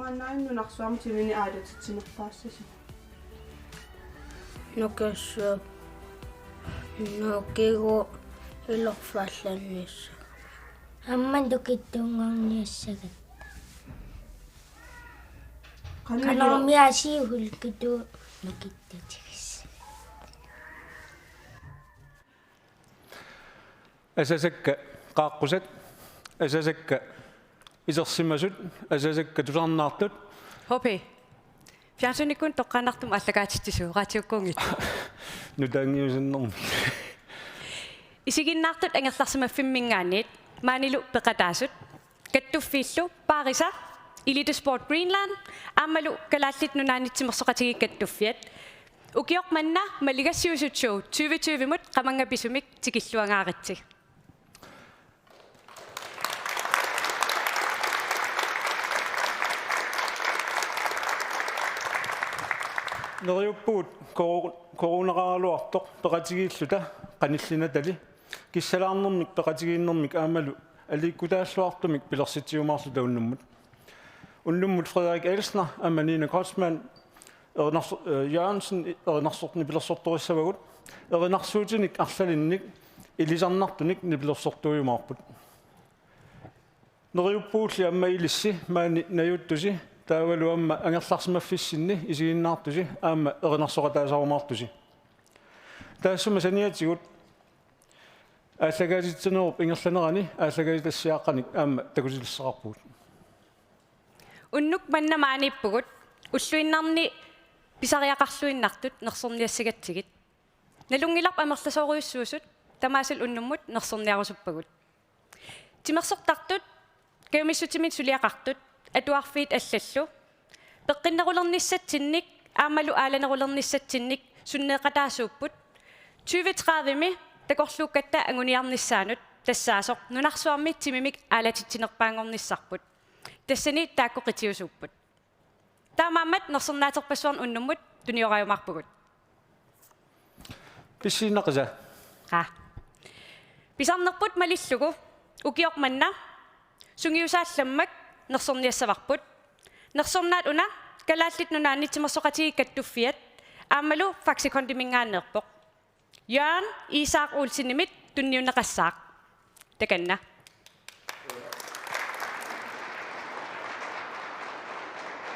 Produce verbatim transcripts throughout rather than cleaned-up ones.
Annaannut nunarsuarmi timini aalatitsinerpaassasi. Nukassu. Nukigu ilorfallanniassa. Amma nukittuunngorniassagat. Qanormi aasiit hulkitu nukittutigissavat. Asasakka qaaqqusat, asasakka isersimasut, asasakka tusarnaartut. H P. Fjernsynikkunni toqqaannartumik aallakaatitsisuu, raatiukkuunngitsoq. Nutaanngiusannermik. Isiginnaartut angerlarsimaffimminngaanniit maanilu peqataasut, kattuffiillu Paarisa, Elite Sport Greenland aammalu Kalaallit Nunaanni Timersoqatigiit Kattuffiat, ukioq manna maligassiuutissat tyve tyve-mut qamannga pisumik tikilluangaaritsi. Neriuppugut koru-, koruunaqaraluartoq peqatigiilluta qanillinatali kissalaarnermik peqatigiinnermik aammalu aliikkutaalluartumik pilersitsiumaarluta unnummut. Unnummut Frederik Elsner aamma Nina Kreutzmann erinarso-, øh, Jørgensen erinarsortut nipilersortorissavagut, erinarsuutinik arlalinnik ilisarnartunik nipilersortuujumaarput. Neriuppugulli aamma ilissi maani najuuttusi taavalu aamma angerlarsimaffissinni isiginnaartusi aamma erinarsoqataasarumaartusi. Taassuma saniatigut aallakaatitsinerup ingerlanerani aallakaatitassiaaqqanik aamma takutilissaqarpugut. Unnuk manna maaniippugut ulluinnarni pisariaqarluinnartut nersorniassagatsigit. Nalunngilarput amerlasoorujussuusut, tamaasalu unnummut nersorniarusuppagut. Timersortartut, kajumissutiminnik suliaqartut, atuarfiit allallu peqqinnerulernissatsinnik aammalu aalanerulernissatsinnik sunneeqataasuupput tyve tredive-mi takorluukkatta anguniarnissaanut, tassaasoq nunarsuarmi timimik aalatitsinerpaanngornissarput. Tassani taakku qitiusuupput. Taamaammat nersornaaterpassuarnik unnummut tunioraajumaarpugut. Pissinnaqqisa. Aa. Pisarnerput malillugu ukioq manna sungiusaallammak nersorniassavarput. Nersornaat una Kalaallit Nunaanni Timersoqatigiit Kattuffiat aammalu Faxe Kondiminngaanneerpoq. Jørgen Isak Olsenimit tunniunneqassaaq. Takanna.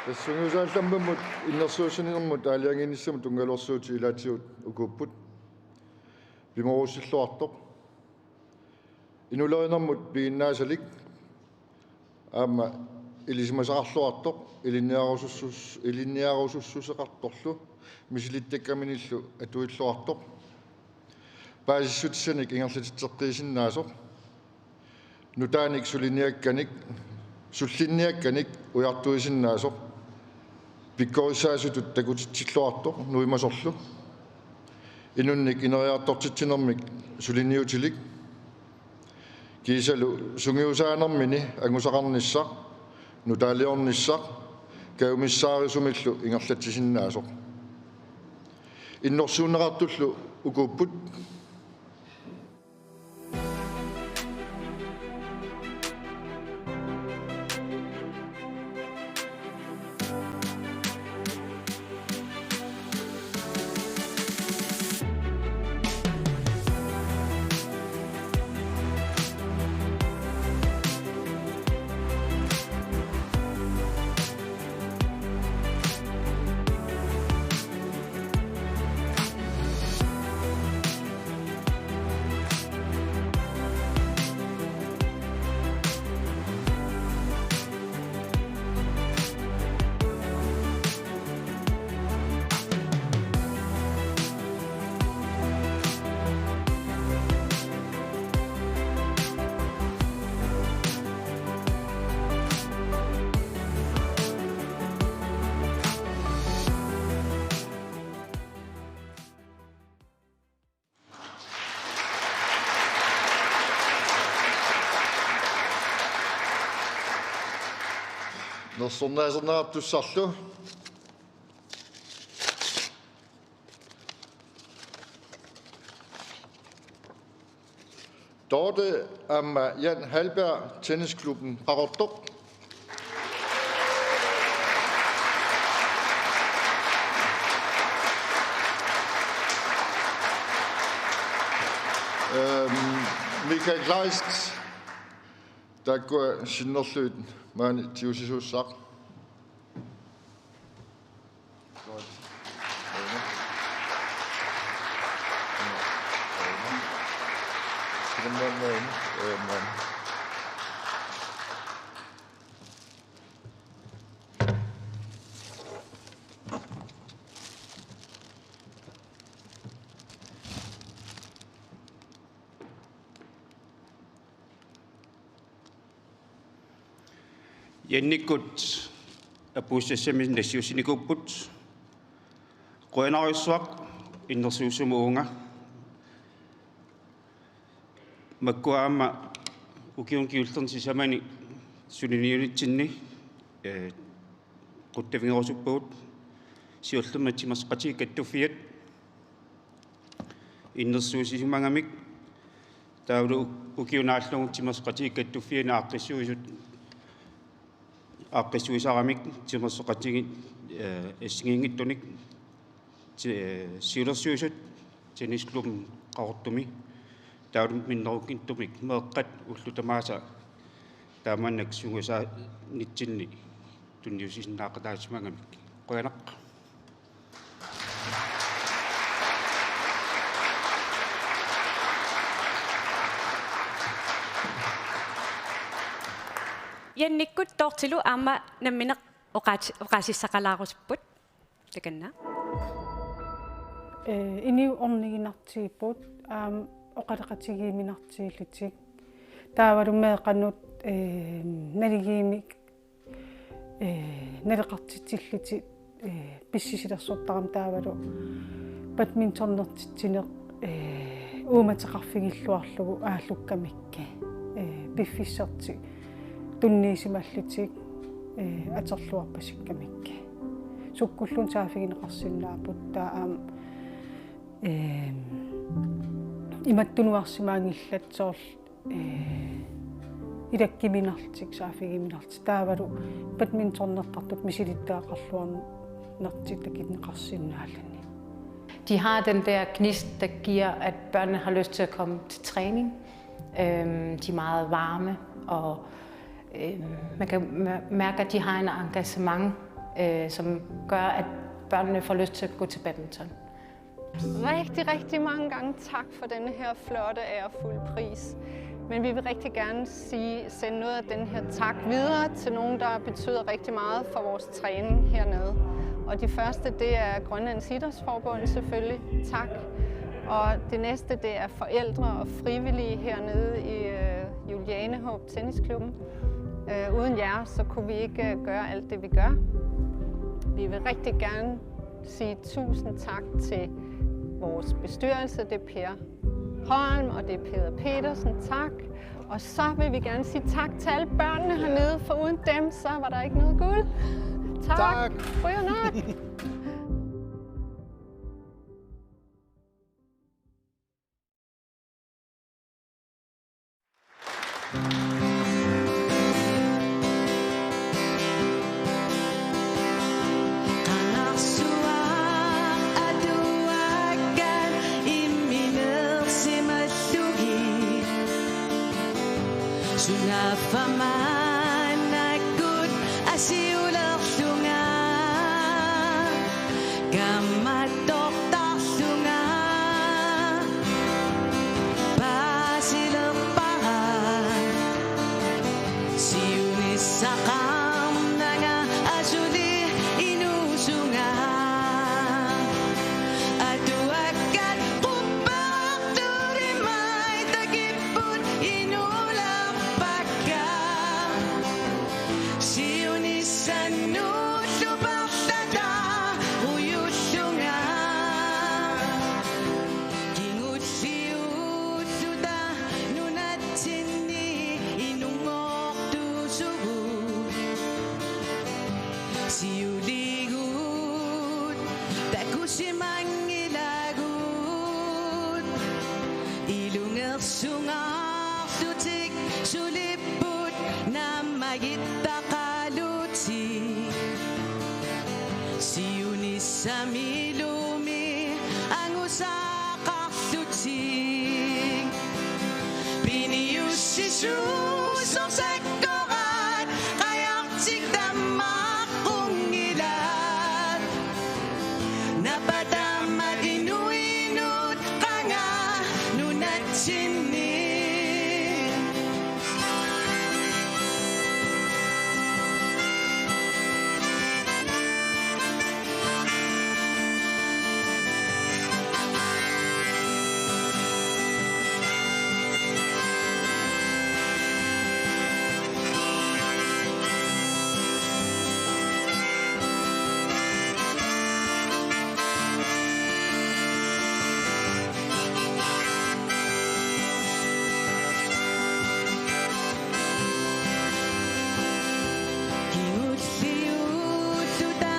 Tassa sungiusaallammammut innersuussutiginermut aalajangiinissamut tunngasorsuutit ilaatigut ukuupput. Pimoorussilluartoq. Inulerinermut piginnaasalik aamma ilisimasaqarluartoq, ilinniarusussus-, ilinniarusussuseqartorlu misilittakkaminillu atuilluartoq. Paasissutissanik ingerlatitseqqiisinnaasoq. Nutaanik suliniakkanik, sullinniakkanik ujartuisinnaasoq. Pikkorissaasutut takutitsilluartoq nuimasorlu. Inunnik ineriartortitsinermik suliniutilik. Kiisalu sungiusaanermini angusaqarnissaq, nutaaliornissaq, kajumissaarisumillu ingerlatsisinnaasoq. Innersuunneqartullu ukuupput. Nersornaaserneqartussarlu. Dorte aamma Jan Hallberg, Tennisklubben Qaqortoq. Øhm, Michael Kleist, taakkua sinnerlugit maani tigusisuussaaq. Jannikkut apuussassamik nassiussinikuupput. Qujanarsuaq innersuussamut uunga. Makkua aamma ukiuni kingullerni sisamani suliniunitsinni, eh, qutsavigerusuppagut siullermik timersoqatigiit kattuffiat innersuussisimagamik, taavalu ukiunaallugu timersoqatigiit kattuffianni aaqqissuisut, aaqqissuisaramik timersoqatigiit, eh, assigiinngitsunik, ti-, eh, siulersuisut tennisklubbi Qaqortumi, taavalu minnerunngitsumik meeqqat ullut tamaasa taamaanik sungiusaanitsinni tunniussisinnaaqataasimagamik. Qujanaq. Jannikkut Dorthilu aamma nammineq oqaat-, oqaasissaqalaarusupput. Takanna. Eh, inuit orniginartuupput, aamma oqaloqatigiuminartuullutik. Taavalu meeqqanut, eh, naligiimmik, eh, naleqartitsillutik, eh, pissisilersortarami taavalu badmintonertitsineq, eh, uumateqarfigilluarlugu aallukkamikkit, eh, piffissartik tunniusimallutik, eh, atorluarpasikkamikkit. Sukkulluunniit saaffigineqarsinnaapput taava aamma, eh, imattunuarsimaanngillat soorlu eh, ilakkiminarlutik, saaffigiuminarlutik, taavalu badmintonertartut misilittagaqarluarnertik takuneqarsinnaalluni. De har den der gnist, der giver, at børnene har lyst til at komme til træning. Øhm, de er meget varme, og, øhm, man kan mær-, mærke, at de har en engagement, øh, som gør, at børnene får lyst til at gå til badminton. Rigtig, rigtig mange gange tak for denne her flotte, ærefulde pris. Men vi vil rigtig gerne sige, sende noget af den her tak videre til nogen, der betyder rigtig meget for vores træning hernede. Og de første, det er Grønlands Idrætsforbund selvfølgelig. Tak. Og det næste, det er forældre og frivillige hernede i, øh, Julianehåb Tennisklubben. Øh, uden jer, så kunne vi ikke, øh, gøre alt det, vi gør. Vi vil rigtig gerne sige tusind tak til vores bestyrelse. Det er Per Holm, og det er Peder Petersen. Tak. Og så vil vi gerne sige tak til alle børnene hernede, for uden dem, så var der ikke noget guld. Tak. Tak. Qujanaq. Qanarsuaq atuakkat imminersimallugit. Sunaaffa maannakkut asiulerlunga. Kammattortarlunga paasilerpara, siunissaqarnanga asuli inuusunga. Atuakkat quppertulimai takipput inuulerpakka. Siunissannut nuulluparlata ujullunga. Kingulliulluta nunatsinni inunngortuusugut. Siuligut takusimanngilagut. Ilungersungaarlutik sulipput naammagittaqalutik. Siunissamiluumi angusaaqarlutik. Suusoq sakkoraat qajartik tammaaqqunngilaat. Napataammat inuinut qanga nunatsinni. Kingulliulluta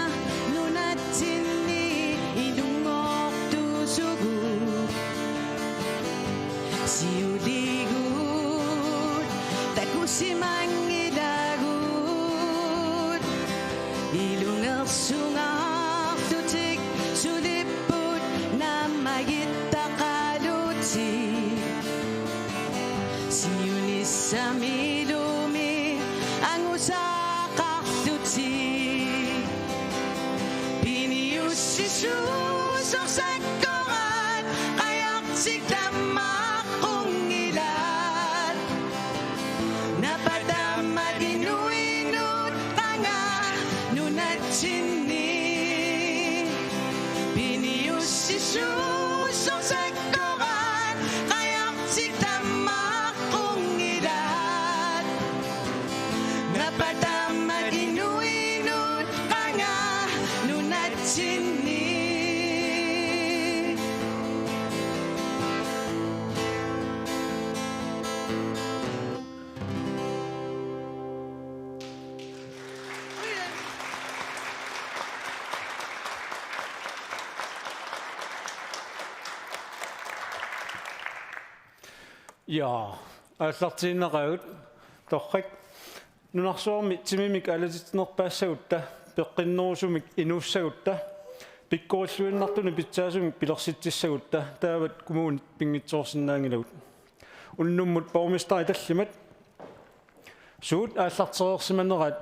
nunatsinni inunngortusugut. Siuligut takusimanngilagut. Ilungersungaarlutik sulipput naammagittaqalutik. Siunissami ilumi angusaaqarlutik. Piniussisuusoq sakkoraat qajartik tammaaqqunngilaat. Napataammat inuinut qanga nunatsinni. Piniussisuusoq sakkoraat qajartik tammaaqqunngilaat. Napataammat inuinut qanga nunatsinni. Ja, aallartiinnaqaagut, torrak. Nunarsuarmi timimik aalatitsinerpaassagutta, peqqinnerusumik inuussagutta, pikkorilluinnartunik pitsaasumik pilersitsissagutta, taavat kommunit pinngitsoorsinnaanngilagut. Unnummut borgmesteri tallimat suut aallartereersimaneraat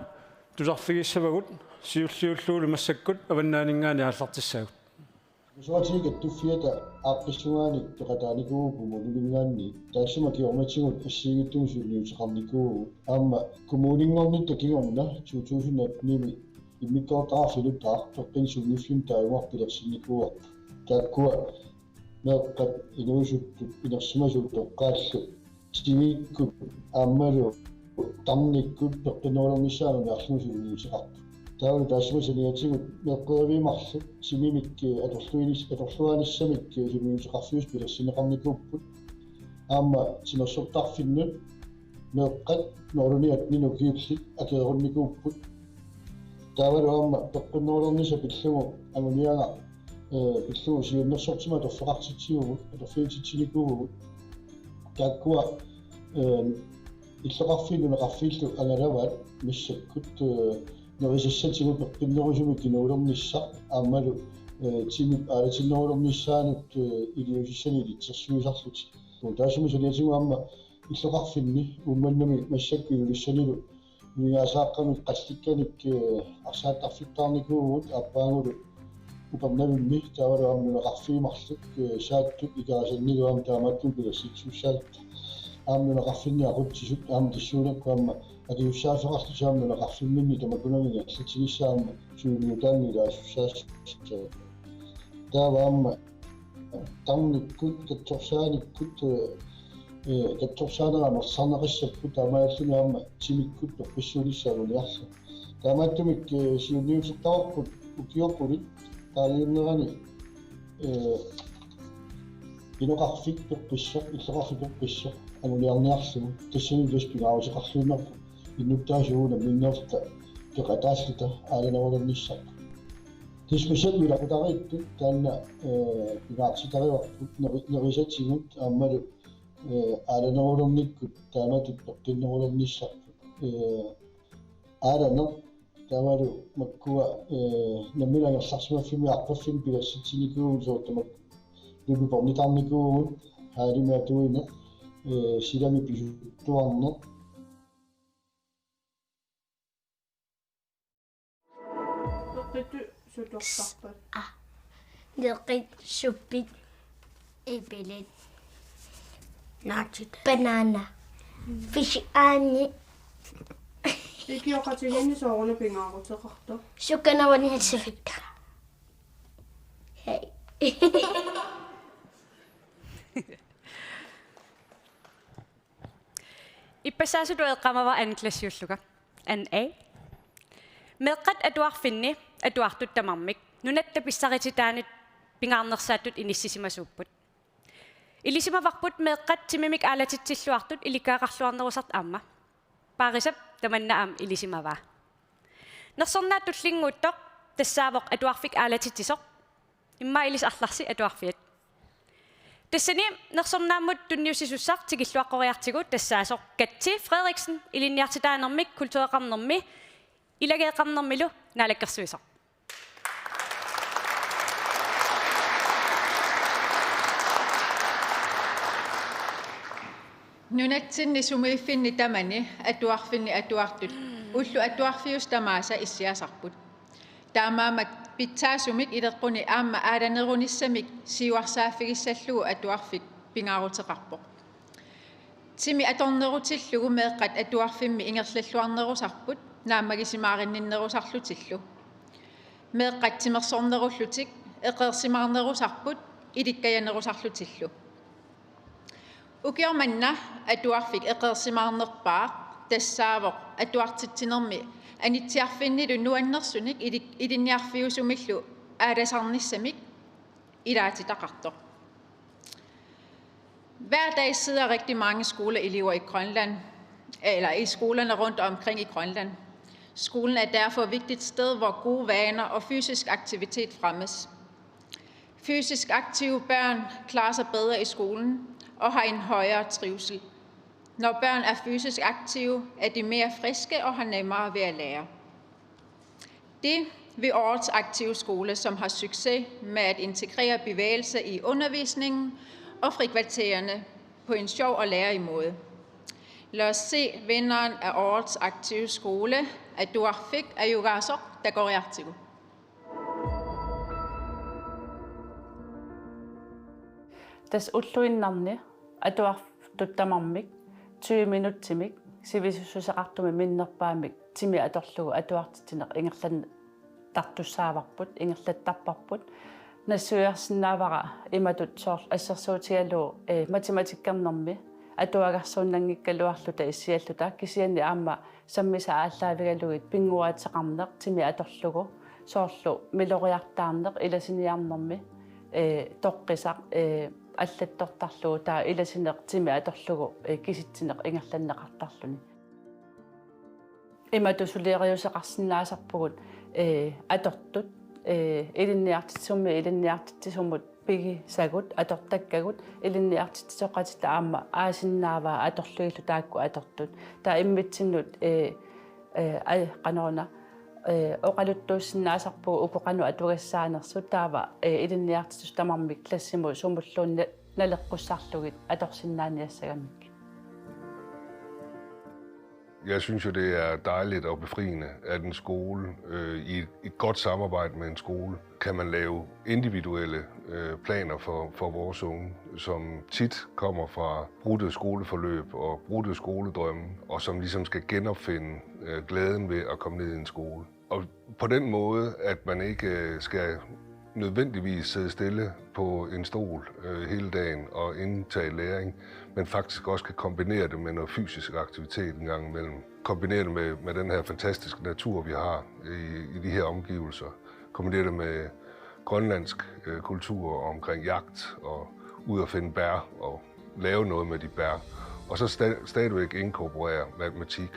tusarfigissavagut, siulliullugulu massakkut avannaaninngaanniit aallartissaagut. Suatsiik Kattuffiata aaqqissugaannik peqataanikuuvugut kommuniminngaanniit, taassuma kingornatigut assigiinngitsunut suliniuteqarnikuuvugut. Aamma kommuninngornitta kingorna to tusind atten-imi immikkoortaqarfik nutaaq peqqinnit sunngiffimmik taagugarput pilersinnikuuarput. Taakkua meeqqat inuusuttut inersimasut toqqaallu timikkut aammalu tarnikkut peqqinnerulernissaannut aamma suliniuteqarput. Taavalu taassuma saniatigut meeqqeriviit marluk timimik, eh, atorluinis-, atorluaanissamik, eh, suliniuteqarfiusut pilersinneqarnikuupput. Aamma timersortarfinnut meeqqat nulunit attenit ukiullit akereernikuupput. Taavalu aamma peqqinnerulernissaq pillugu anguniagaq, eh, pillugu siunnersortimut atorfeqartitsivugut, atorfigititsinikuuvugut. Taakkua, eh, illoqarfiit nunaqarfiillu angalavaat massakkut, eh, nerisassatigut peqqinnerusumik kinguulernissaq aammalu, eh, timip aalatinnerulernissaanut, eh, iliuusissanik ilitsersuisarlutik. Taassuma saniatigut aamma illoqarfinni Uummannami massakkut Ilulissanilu aningaasaaqqamik qallikkanik, eh, arsaattarfittaarnikuuvugut aappaagulu Upernavimmi taavalu aamma nunaqarfiit marluk, eh, Saattut Ikerasannilu aamma taamaattumik pilersitsisussaapput. Aamma nunaqarfinni aqutsisut aamma tassuunakkut aamma akiussaaffeqarlutik aamma nunaqarfimminni tamakkuninnga ingerlatsinissaat aamma suliniutaanni ilaasussaassaaq. Taava aamma tarnikkut, katsorsaanikkut, eh, eh, katsorsaanera amerlisarneqassapput taamaalilluni aamma timikkut peqqissuunissaq anguniarlugu. Taamaattumik, eh, siunniutertagarput ukioq qulit qaangiunnerani, eh, inoqarfik peqqissoq, illoqarfik peqqissoq anguniarniarlugu. Tassani tassa pingaaruteqarluinnarpoq innuttaasut uagut namminneerluta peqataalluta aalanerulernissarput. Tassa massakkut ilaqutariittut taanna, eh, pingaartitarivarput neri-, nerisatigut aammalu, eh, aalanerulernikkut taamatut peqqinnerulernissarput. Eh, aalaneq taavalu makkua, eh, nammineq angerlarsimaffimmi arpaffinni pilersitsinikuuvugut soorlu tamakku nupipornitarnikuuvugut, haalimik atuineq, Ee, silami pisuttuarneq. Peqqittut sutortarpat. Neqit suppit. Ipilit. Naatsit. Banana. Fish aani. Ikioqatigiinni sooruna pingaaruteqartoq? Sukkaneruniatsivikka. Hej. Ippassaasutut eqqaamavara anden klassiullugu. Anden A. Meeqqat atuarfinni atuartut tamarmik nunatta pissarititaanit pingaarnersaattut inissisimasuupput. Ilisimavarput meeqqat timimik aalatitsilluartut ilikkagaqarluarnerusartut aamma. Paarisap tamanna aamma ilisimavaa. Nersornaat tullinnguuttoq tassaavoq atuarfik aalatitsisoq. Immaqa ilissi arlallit atuarfiat. Tassani nersornaammut tunniussisussaq tikilluaqqoriartigu tassaasoq Katja Frederiksen, ilinniartitaanermik kultureqarnermi ilageeqarnermilu naalakkersuisoq. Nunatsinni sumiiffinni tamani atuarfinni atuartut ullut atuarfiusut tamaasa issiasarput. Taamaammat pitsaasumik ileqqunik aamma aalanerunissamik siuarsaaffigissallugu atuarfik pingaaruteqarpoq. Timi atornerutillugu meeqqat atuarfimmi ingerlalluarnerusarput naammagisimaarinninnerusarlutillu. Meeqqat timersornerullutik, eqeersimaarnerusarput ilikkajanerusarlutillu. Ukioq manna atuarfik eqeersimaarnerpaaq tassaavoq atuartitsinermi anitsiarfinnilu nuannersunik ilik-, ilinniarfiusumillu aalasarnissamik ilaatitaqartoq. Hver dag sidder rigtig mange skoleelever i Grønland, eller i skolerne rundt omkring i Grønland. Skolen er derfor et vigtigt sted, hvor gode vaner og fysisk aktivitet fremmes. Fysisk aktive børn klarer sig bedre i skolen og har en højere trivsel. Når børn er fysisk aktive, er de mere friske og har nemmere ved at lære. Det vil årets aktive skole, som har succes med at integrere bevægelse i undervisningen og frikvartererne på en sjov og lærerig måde. Lad os se vinderen af årets aktive skole, Atuarfik Ajugaasoq Takoriartigu. Tassa ulluinnarni atuartut tamarmik tyve minutsimik sivisussuseqartumik minnerpaamik timi atorlugu atuartitsineq ingerlanneqartussaavarput, ingerlattarparput. Nassuiarsinnaavara imatut soorlu assersuutigalugu, eh, matematikkernermi atuagarsuunnanngikkaluarluta issialluta, kisianni aamma sammisat aallaavigalugit pinnguaateqarneq timi atorlugu, soorlu miloriartaarneq ilasiniarnermi, eh, toqqissaq, eh, allattortarlugu, taava ilasineq timi atorlugu, eh, kisitsineq ingerlanneqartarluni. Imatut suleriuseqarsinnaasarpugut, eh, atortut, eh, ilinniartitsisummi ilinniartitsisumut pigisagut, atortakkagut, ilinniartitsisoqatitta aamma aasinnaavaa atorlugillu taakku atortut. Taava immitsinnut, eh, eh, aj, qanoruna, eh, oqaluttuussinnaasarpugut uku qanoq atugassaanersut, taava, eh, ilinniartitsisut tamarmik klassimut sumulluunniit naleqqussarlugit atorsinnaaniassagamikkit. Jeg synes jo, det er dejligt og befriende, at en skole, øh, i et, et godt samarbejde med en skole, kan man lave individuelle, øh, planer for, for vores unge, som tit kommer fra brudte skoleforløb og brudte skoledrømme, og som ligesom skal genopfinde, øh, glæden ved at komme ned i en skole. Og på den måde, at man ikke, øh, skal nødvendigvis sidde stille på en stol, øh, hele dagen og indtage læring, men faktisk også kan kombinere det med noget fysisk aktivitet en gang imellem. Kombinere det med, med den her fantastiske natur, vi har i, i de her omgivelser. Kombinere det med grønlandsk, øh, kultur omkring jagt og ud at finde bær og lave noget med de bær. Og så sta-, stadigvæk inkorporere matematik,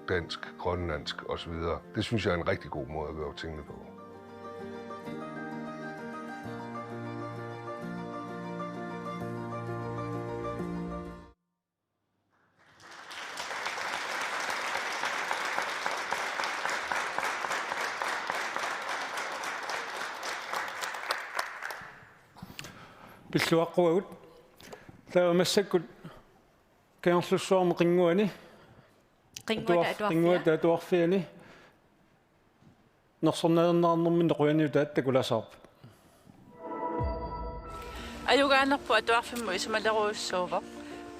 dansk, grønlandsk osv. Det synes jeg er en rigtig god måde at gøre tingene på. Pilluaqquagut. Taava massakkut Kangerlussuarmi Qinnguani. Qinnguata atuarf-, atuarfia. Qinnguata atuarfiani. Nersornaanerminni qujaniutaat takulaassavarput. Ajugaanerput atuarfimmut isumalerujussuuvoq.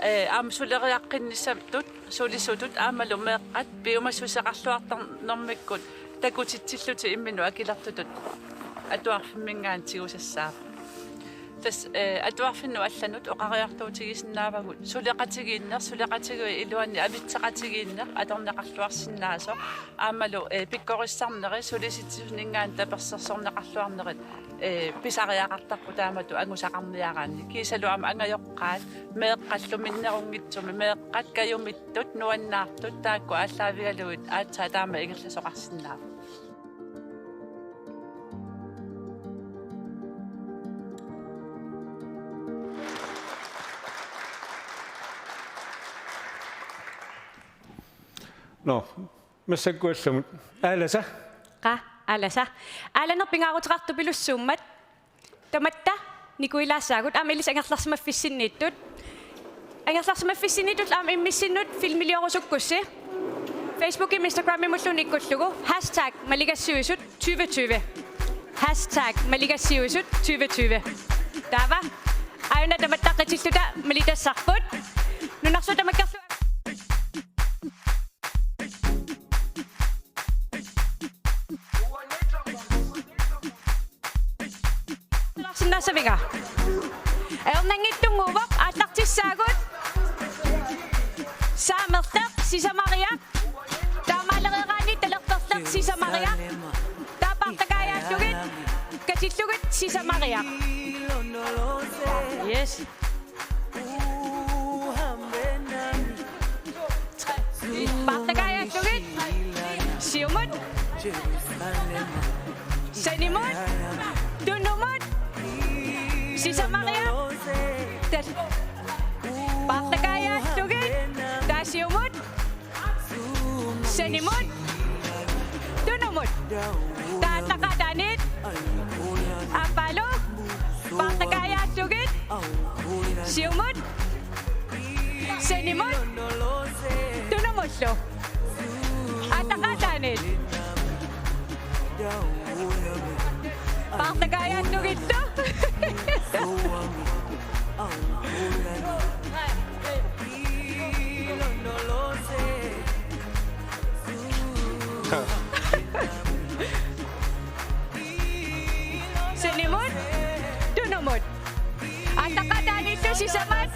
Ee, aamma suleriaqqinnissatut, sulisutut, aammalu meeqqat piumassuseqarluartarnermikkut takutitsillutik imminnut akilertutut atuarfimminngaanniit tigusassaavoq. Tassa, eh, atuarfinnut allanut oqariartuutigisinnaavagut suleqatigiinneq, suleqatigiinnut iluanni avitseqatigiinneq atorneqarluarsinnaasoq, aammalu, eh, pikkorissarnerit, sulisitsisuninngaanniit tapersersorneqarluarnerit, eh, pisariaqartarput taamatut angusaqarniaraanni. Kiisalu aamma angajoqqaat, meeqqallu minnerunngitsumik, meeqqat kajumittut, nuannaartut, taakku aallaavigalugit aatsaat taama ingerlasoqarsinnaavoq. Nå, massakkut allamut. Aalasa. Qaa, aalasa. Aalaneq pingaaruteqartupilussuummat. Tamatta nikuilaassaagut aamma ilissi angerlarsimaffissinniittut. Angerlarsimaffissinniittut aamma immissinnut filmiliorusukkussi. Facebookimi Instagramimulluunniit ikkullugu hashtag maligassiuisut tyve tyve. Hashtag maligassiuisut tyve tyve. Taava aajuna tamatta qitilluta malitassarput. Nunarsuaq tamakkerlugu. Talersinnaassaviga. Ajornanngitsunnguuvoq, aallartissaagut. Saamerleq, sisamariaq. Taamaalereeraanni talerperleq, sisamariaq. Taava paartakaajaallugit, katillugit, sisamariaq. Yes. Paartakaajaallugit. Siumut. Sanimut. Tunumut. Sisamariaq. Tal-. Paartakaajaallugit. Taava siumut. Sanimut. Tunumut. Taava aallaqqaataaniit. Aappaalu. Paartakaajaallugit. Siumut. Sanimut. Tunumullu. Aallaqqaataaniit. Paartakaajaallugillu. Sanimut, tunumut. Aallaqqaataaniillu sisamat.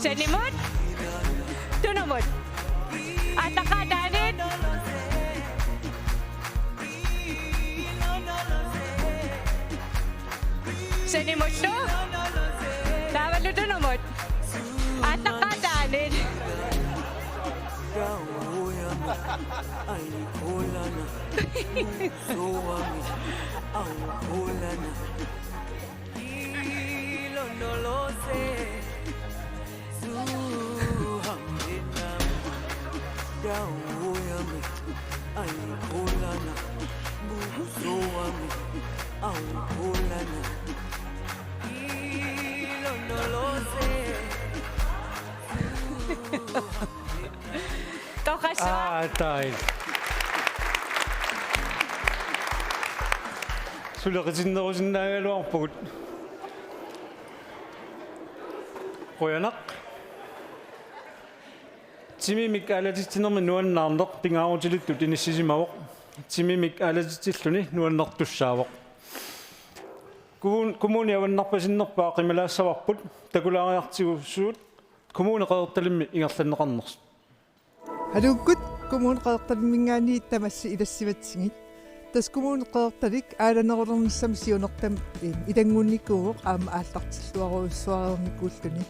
Sanimut, tunumut. Aallaqqaataaniit. Sanimullu. Taavalu tunumut. Aallaqqaataaniit. Toqassuaq. Aa, tai. Suleqitinnerusinnaagaluarpugut. Qujanaq. Timimik aalatitsinermi nuannaarneq pingaarutilittut inissisimavoq. Timimik aalatitsilluni nuannertussaavoq. Kommun-, kommuni avannarpasinnerpaaq qimalaassavarput takulaariartigu suut Kommune Qeqertalimmi ingerlanneqarnersut. Haluukkut, Kommune Qeqertalimminngaanniit tamassi ilassimatsigit. Tassa Kommune Qeqertalik aalanerulernissamut siunertamik, eh, ilanngunnikuuvoq aamma aallartilluarujussuarnikuulluni.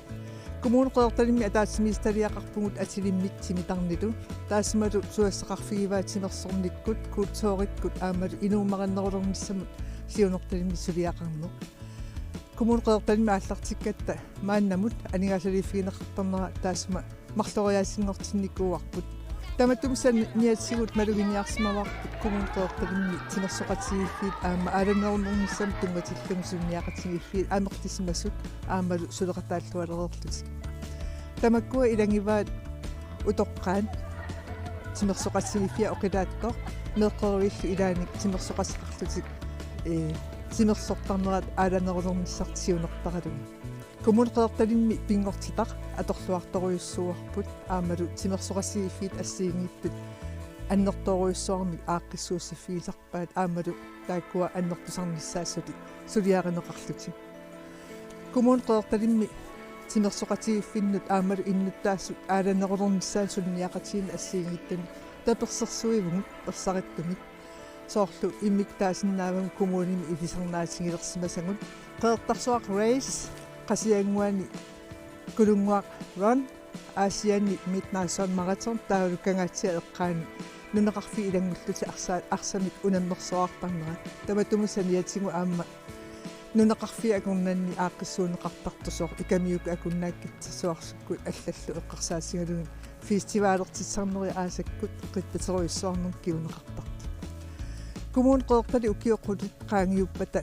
Kommune Qeqertalimmi ataatsimiititaliaqarpugut atilimmik timitarnilu. Taassumalu susassaqarfigivaat timersornikkut, kulturikkut aammalu inuummarinnerulernissamut siunertalimmik suliaqarneq. Kommune Qeqertalimmi aallartikkatta maannamut aningaasaliiffigineqartarnera taassuma marloriaasinngortinnikuuarput. Tamatuma saniatigut maluginiarsimavarput Kommune Qeqertalimmi timersoqatigiiffiit aamma aalanerulernissamut tunngatillugu sunniaqatigiiffiit amerlisimasut aammalu suleqataallualereerlutik. Tamakkua ilagivaat utoqqaat timersoqatigiiffiat oqilaattoq meeqqeriviillu ilaanni timersoqateqarlutik, ee, timersortarnerat aalanerulernissartik siunertaralugit. Kommune Qeqertalimmi pinngortitaq atorluartorujussuuarput aammalu timersoqatigiiffiit assigiinngitsut annertoorujussuarmik aaqqissuussiffigisarpaat aammalu taakkua annertusarnissaat suli suliarineqarlutik. Kommune Qeqertalimmi timersoqatigiiffinnut aammalu innuttaasut aalanerulernissaannut sunniaqatigiinneq assigiinngitsunik tapersersuivugut ersarittumik. Soorlu immikkut taasinnaavagut kommunimi ilisarnaatigilersimasagut. Qeqertarsuaq Race, Qasigiannguani Kulunnguaq Run, Aasianni Midnight Sun Marathon taavalu Kangaatsiap eqqaani nunaqarfiit ilanngullutik arsa-, arsamik unammersoraartarnerat. Tamatuma saniatigut aamma nunaqarfiit akornanni aaqqissuunneqartartusoq Ikamiukut Akunnaakkut Tassuarsukkut allallu eqqarsaatigalugit festivalertitsisarnerit aasakkut qitsaterujussuarnermut kinguneqartartut. Kommune Qeqertalik ukiut qulit qaangiuppata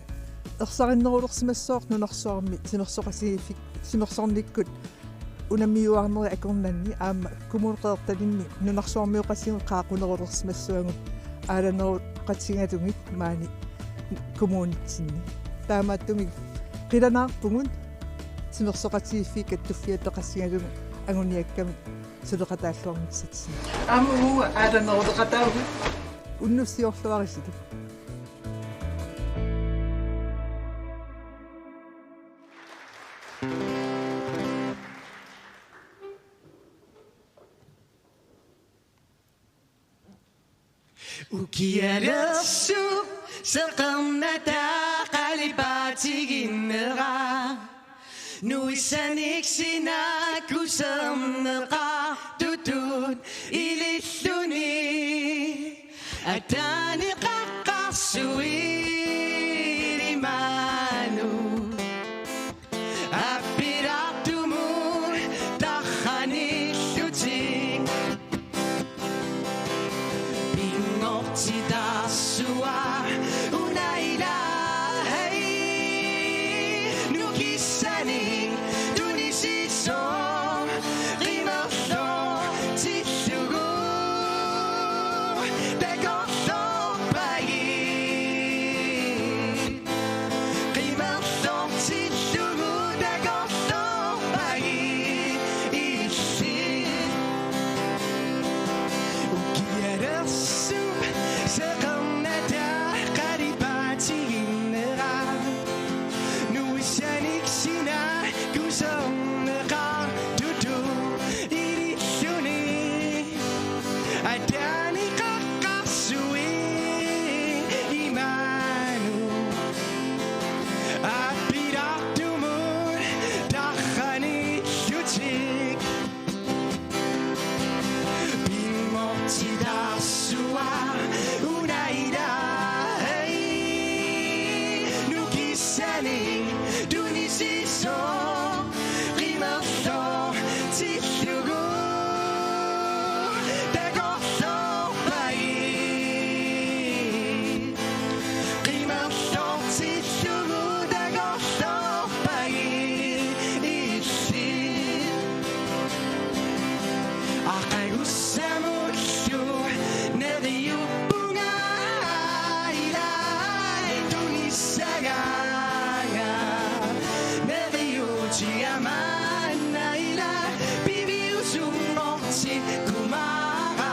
ersarinnerulersimassooq nunarsuarmi timersoqatigiiffik-, timersornikkut unammiuaarnerit akornanni aamma Kommune Qeqertalimmi nunarsuarmioqatigiit qaaqunerulersimassuagut aalaneroqatigalugit maani kommunitsinni. Taamaattumik qilanaarpugut timersoqatigiiffiit kattuffiat peqatigalugit anguniakkamik suleqataalluarnissatsinnik. Aamma uagut aalaneruleqataavugut. Unnussiorluarisilu. Ukialersup seqernataa qalipaatiginnera. Nuissanik sinaakkuserneqartutut ililluni. Ataaneqaqqarsuit imaanut. Appilaartumut tarranillutik. Pinngortitarsuaq una ilaa hai. Nukissanik tunisitsooq qimerlortillugu takorloorpagit. Qimerlortillugu takorloorpagit illit. Ukialersup seqernataa qalipaatiginnera. Nuissanik sinaakkuserneqartutut ililluni. Ataaneqaqqarsuit imaanut. Appilaartumut tarranillutik. Pinngortitarsuaq una ilaa hai. Nukissanik tunisitsooq qimerlortillugu takorloorpagit. Qimerlortillugu takorloorpagit illit. Aqagussamullu neriuppunga ilaa tunissagaanga. Neriuutiga maanna ilaa piviusunngortikkumaarama.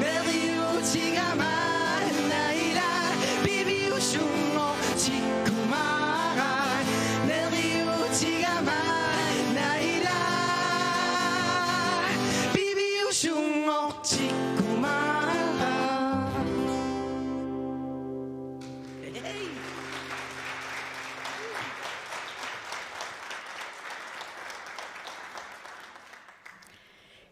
Neriuutiga maanna ilaa piviusunngortikkumaarama. Neriuutiga maanna ilaa piviusunngortikkumaarama.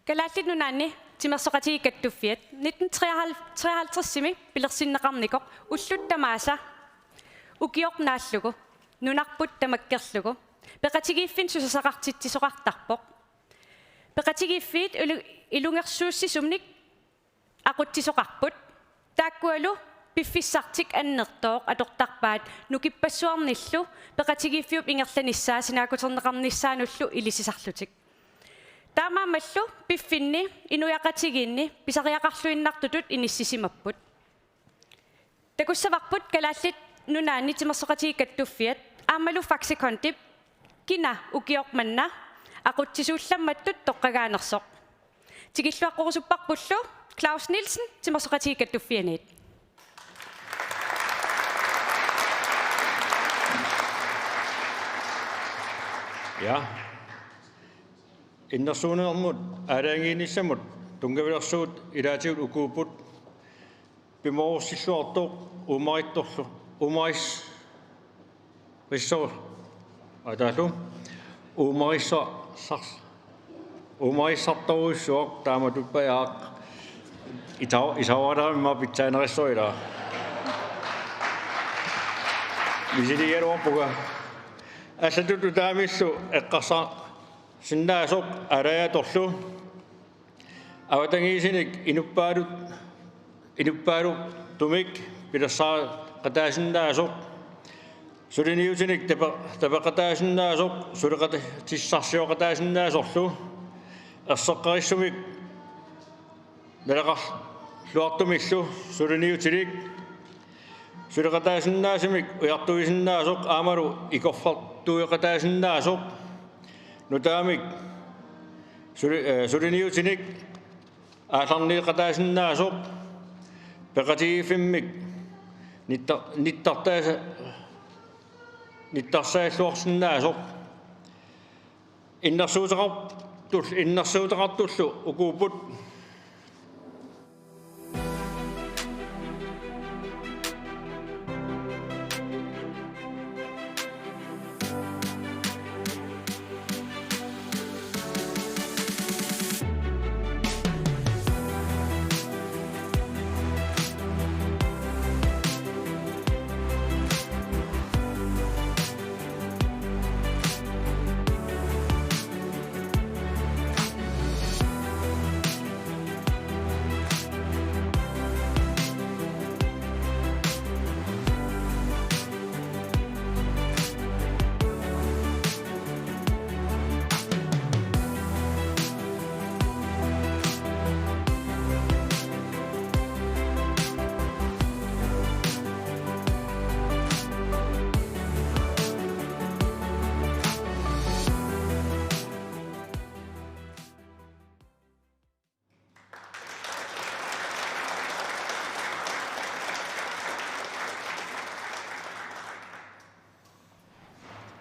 Kalaallit Nunaanni Timersoqatigiit Kattuffiat nitten treoghalvtreds-imi pilersinneqarnikoq ullut tamaasa ukioq naallugu nunarput tamakkerlugu peqatigiiffinnut susassaqartitsisoqartarpoq. Peqatigiiffiit ilu-, ilungersuussisumik aqutsisoqarput. Taakkualu piffissartik annertooq atortarpaat nukippassuarnillu peqatigiiffiup ingerlanissaa sinaakkuterneqarnissaanullu ilisisarlutik. Taamaammallu piffinni inuiaqatigiinni pisariaqarluinnartutut inissisimapput. Takussavarput Kalaallit Nunaanni Timersoqatigiit Kattuffiat aammalu Faxe Kondip kina ukioq manna aqutsisuullammattut toqqagaanersoq. Tikilluaqqorusupparpullu Claus Nielsen Timersoqatigiit Kattuffianniit. Ja. Innersuunermut aalajangiinissamut tunngavilersuut ilaatigut ukuupput: pimoorussilluartoq uumarittorlu uumaris- rissor- ataallu uumarissar- sar- uumarissartorujussuaq, taamatuppajaaq ita- isavaraamma pitsaanerissorila. Misiligaluarpunga. Allatut nutaamillu eqqarsarsinnaasoq aalajaattorlu avatangiisinik inuppaalut- inuppaalutumik pilersaaqataasinnaasut, suliniutinik tape- tapeqataasinnaasoq suleqatissarsioqataasinnaasorlu, erseqqarissumik naleqarluartumillu suliniutilik suleqataasinnaasumik ujartuisinnaasoq aammalu ikorfartueqataasinnaasoq nutaamik suli- eh, suliniutinik aallarneqataasinnaasoq peqatigiiffimmik nitta- nittartaasa- nittarsaalluarsinnaasoq. Innersuuteqartul- innersuuteqartullu ukuupput.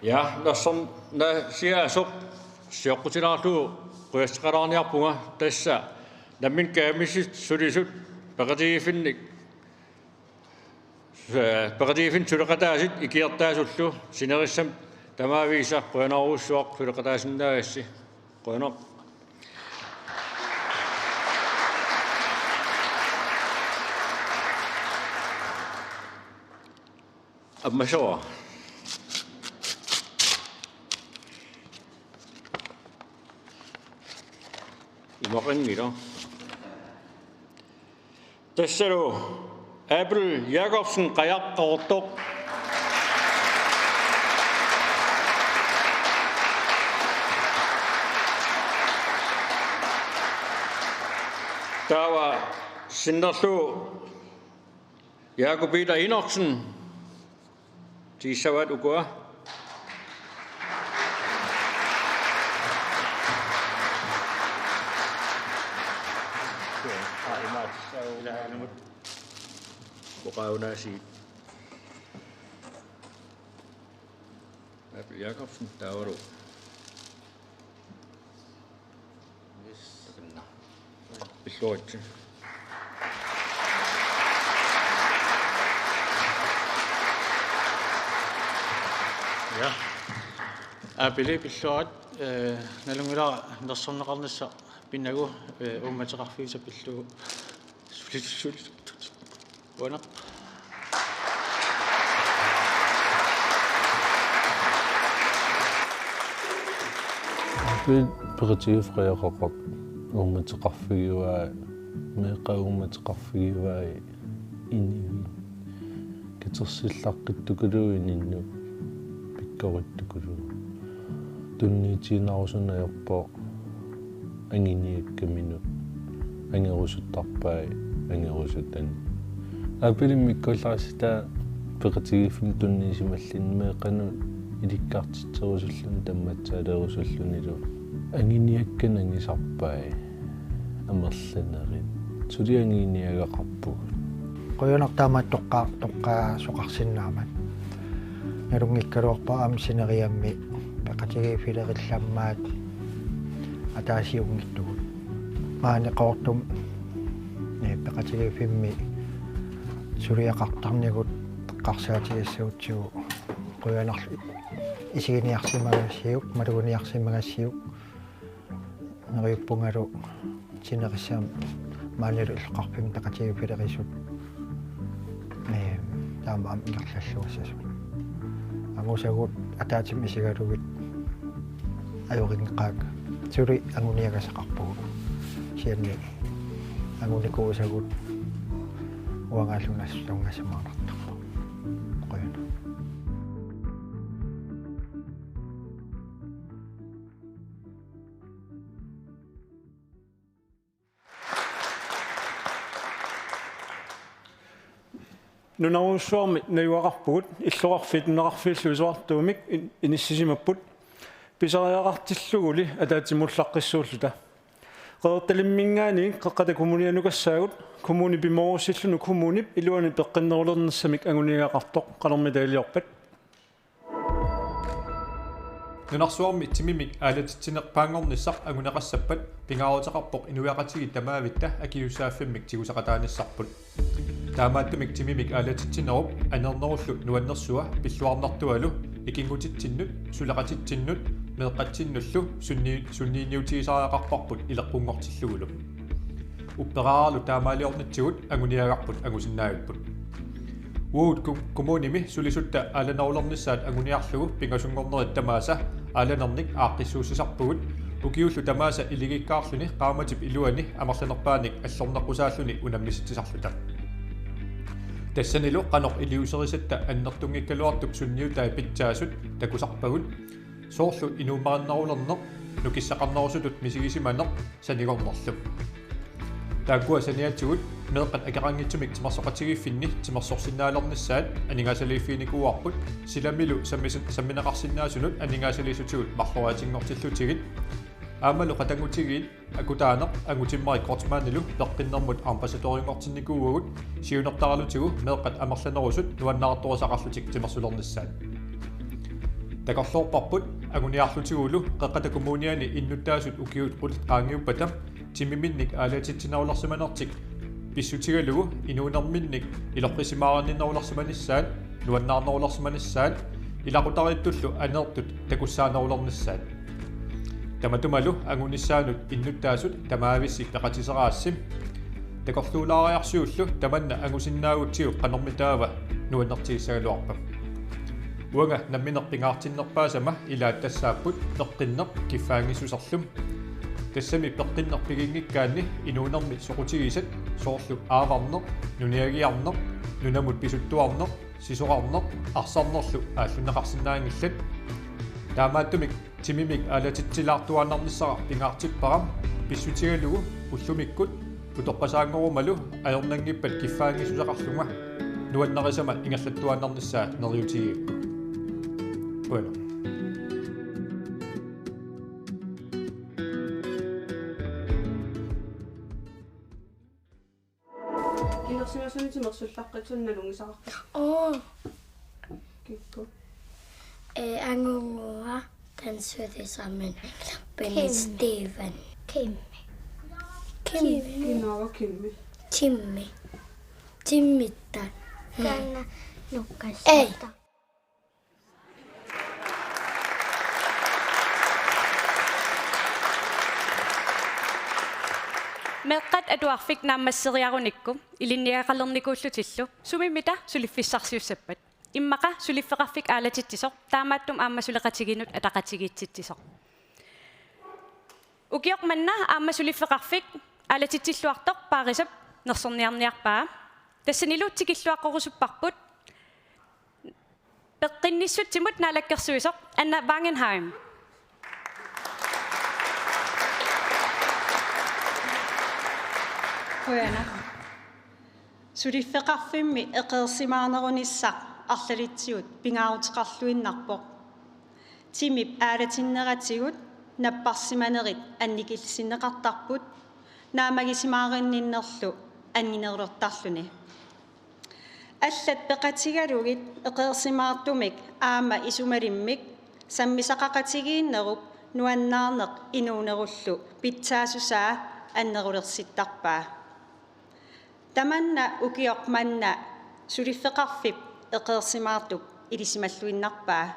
Ja, nersornaasiaasoq sioqqutilaarlugu qujasseqalaarniarpunga, tassa nammineq kaammatip sulisut peqatigiiffinnik, eh, peqatigiiffinnut suleqataasut ikiortaasullu sinerissami tamaavisa qujanarujussuaq suleqataasinnaagassi. Qujanaq. Ammasoq. Imaqanngilaq. Tassalu Abel Jakobsen, Qajaq, Qaqortoq. Taava sinnerlugu Jakob Peter Enoksen. Tigussavat ukua. Oqaavunaasigit. Abel Jakobsen, taavalu. Yes. Takanna. Pilluaritsi. Ja. Abeli, pilluarit, eh, nalunngilara nersorneqarnissaq pinnagu, eh, uummateqarfiisa pillugu. Suli-, suli-, Qujanaq. Abel peqatigiiffiup qajaqarput uummateqarfigivaat Meeqqat uummateqarfigivai inivit. Katersillaqqittukuluuvoq ininnut pikkorittukuluuvoq. Tunniutiinnarusunut ajorpoq anguniakkaminut angerusuttarpai angerusutani. Aappalummik ikkullarissutaa peqatigiiffimmik tunniusimalluni meeqqanut ilikkartitserusulluni tammatsaalerusullunilu anguniakkat nangisarpai amerlanerit. Suli anguniagaqarpugut. Qujanaq taama toqqa-, toqqaasoqarsinnaammat. Nalunngikkaluarpara aamma sineriammi peqatigiiffilerillammaat ataasiunngitsugut. Maani Qaqortumi, eh, peqatigiiffimmi suliaqartarnigut eqqarsaatigissagutsigu qujanarlu isiginiarsimagassiuk, maluginiarsimagassiuk. Neriuppungalu sinerissami maanilu illoqarfimmi peqatigiiffilerisut. Ee, taama aamma ingerlalluassasut. Angusagut ataatsimik isigalugit ajorinngeqaakka. Suli anguniagasaqarpugut. Kisianni angunikuusagut uangaallunassunngasamaarnartarpoq. Qujanaq. Nunarujussuarmi najugaqarpugut, illoqarfiit nunaqarfiillu isorartuumik in-, inissisimapput. Pisariaqartilluguli ataatsimuullaqqissuulluta. Qeqertalimminngaanniit Qeqqata Kommunianukassaagut, kommuni pimoorussilluni kommunip iluani peqqinnerulernissamik anguniagaqartoq qanormitaaliorpat. Nunarsuarmi timimik aalatitsinerpaanngornissaq anguneqassappat pingaaruteqarpoq inuiaqatigiit tamaavitta akisussaaffimmik tigusaqataanissarput. Taamaattumik timimik aalatitsinerup aneernerullu nuannersua pilluarnartualu ikinngutitsinnut, suleqatitsinnut, meeqqatsinnullu sunni-, sunniiniutigisariaqarparput ileqqunngortillugulu. Upperaaralu taamaaliornitsigut anguniagarput angusinnaavipput. Uagut ku-, kommunimi sulisutta aalanerulernissaat anguniarlugu pingasunngornerit tamaasa aalanernik aaqqissuussisarpugut, ukiullu tamaasa iligikkaarluni qaammatip iluani amerlanerpaanik allorneqqusaalluni unammisitsisarluta. Tassanilu qanoq iliuuserisatta annertunngikkaluartup sunniutai pitsaasut takusarpagut, soorlu inuummarinnerulerneq, nukissaqarnerusutut misigisimaneq sanigornerlu. Taakkua saniatigut meeqqat akeqanngitsumik timersoqatigiiffinni timersorsinnaalernissaat aningaasaliiffiginikuuarput, silamilu sammis-, sammineqarsinnaasunut aningaasaliissutigut marloriaatinngortillutigit. Aammalu qatanngutigiit Akutaaneq Angutimmarik Kreutzmannilu peqqinnermut ambassadørinngortinnikuuagut siunertaralutigu meeqqat amerlanerusut nuannaartorisaqarlutik timersulernissaat. Takorloorparput anguniarlutigulu Qeqqata Kommuniani innuttaasut ukiut qulit qaangiuppata timiminnik aalatitsinerulersimanertik pissutigalugu inuunerminnik iloqqisimaarninnerulersimanissaat, nuannaarnerulersimanissaat, ilaqutariittullu aneertut takussaanerulernissaat. Tamatumalu angunissaannut innuttaasut tamaavissi peqatiseraassi. Takorluulaariarsiullu tamanna angusinnaagutsigu qanormitaava nuannertigissagaluarpa. Uanga nammineq pingaartinnerpaasama ilaat tassaapput peqqinneq kiffaanngissuserlu. Tassami peqqinneq piginngikkaanni inuunermi soqutigisat soorlu aavarneq, nuniagiarneq, nunamut pisuttuarneq, sisorarneq, arsarnerlu aallunneqarsinnaanngillat. Taamaattumik timimik aalatitsilaartuaannarnissara pingaartippara pissutigalugu ullumikkut utoqqasaanngorumalu ajornanngippat kiffaanngissuseqarlunga nuannarisama ingerlattuaannarnissaa neriutigigakku. Qujanaq. Inersimasunut timersullaqqitsunut nalunngisaqarpoq. Oo. Kikkut? Ee, Angunnguaq, Tansuli Samin, Benny Kim. Steven. Kimmi. Kimmi. Kinaava Kimmi? Timmi. Timmitta. Kanna Lukas. Ei. Meeqqat atuarfik naammasseriarunikku ilinniagaqalernikuullutillu sumimmita suliffissarsiussappat? Immaqa suliffeqarfik aalatitsisoq, taamaattumik aamma suleqatigiinnut ataqatigiitsitsisoq. Ukioq manna aamma suliffeqarfik Aalatitsilluartoq Paarisap nersorniarniarpaa. Tassanilu tikilluaqqorusupparput peqqinnissutsimut naalakkersuisoq Anna Wangenheim. Qujanaq. Suliffeqarfimmi eqeersimaarnerunissaq arlalitsigut pingaaruteqarluinnarpoq. Timip aalatinneratigut napparsimanerit annikillisinneqartarput naammagisimaarinninnerlu anginerulertarluni. Allat peqatigalugit eqeersimaartumik aamma isumalimmik sammisaqaqatigiinnerup nuannaarneq inuunerullu pitsaassusaa annerulersittarpaa. Tamanna ukioq manna suliffeqarfip eqeersimaartup ilisimalluinnarpaa.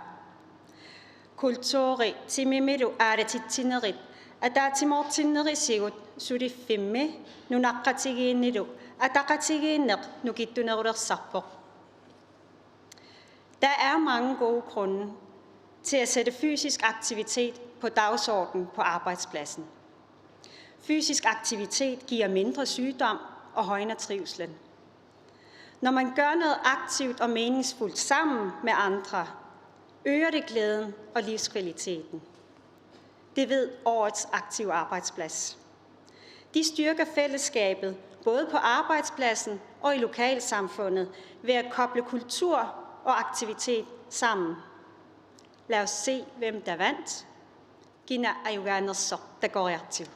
Kulturi timimilu aalatitsinerit ataatsimoortinnerisigut suliffimmi nunaqqatigiinnilu ataqatigiinneq nukittunerulersarpoq. Der er mange gode grunde til at sætte fysisk aktivitet på dagsordenen på arbejdspladsen. Fysisk aktivitet giver mindre sygdom og højner trivslen. Når man gør noget aktivt og meningsfuldt sammen med andre, øger det glæden og livskvaliteten. Det ved årets Aktive Arbejdsplads. De styrker fællesskabet både på arbejdspladsen og i lokalsamfundet ved at koble kultur og aktivitet sammen. Lad os se, hvem der vandt. Kina ajugaannersoq takoriartigu.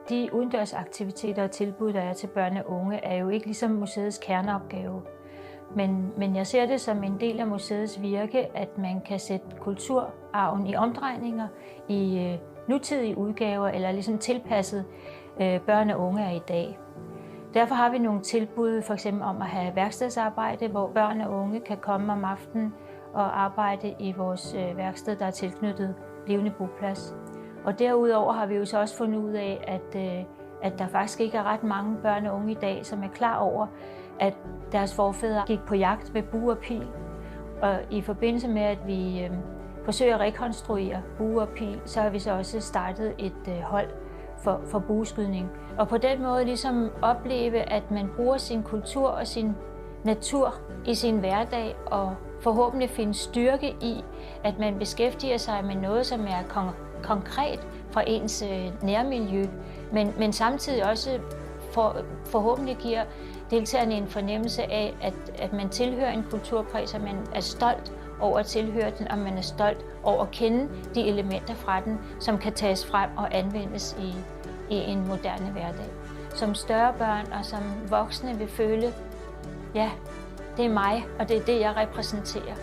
De udendørsaktiviteter og tilbud, der er til børn og unge, er jo ikke ligesom museets kerneopgave. Men, men jeg ser det som en del af museets virke, at man kan sætte kulturarven i omdrejninger i øh, nutidige udgaver, eller ligesom tilpasset øh, børn og unge af i dag. Derfor har vi nogle tilbud, for eksempel om at have værkstedsarbejde, hvor børn og unge kan komme om aftenen og arbejde i vores øh, værksted, der er tilknyttet Levende Boplads. Og derudover har vi jo så også fundet ud af, at, øh, at der faktisk ikke er ret mange børn og unge i dag, som er klar over, at deres forfædre gik på jagt med bue og pil. Og i forbindelse med, at vi øh, forsøger at rekonstruere bue og pil, så har vi så også startet et øh, hold for, for bueskydning. Og på den måde ligesom opleve, at man bruger sin kultur og sin natur i sin hverdag, og forhåbentlig finde styrke i, at man beskæftiger sig med noget, som er kon- konkret fra ens øh, nærmiljø, men, men samtidig også for, forhåbentlig giver deltagerne en fornemmelse af, at, at man tilhører en kulturkreds, og man er stolt over at tilhøre den, og man er stolt over at kende de elementer fra den, som kan tages frem og anvendes i, i en moderne hverdag. Som større børn og som voksne vil føle, ja, det er mig, og det er det, jeg repræsenterer.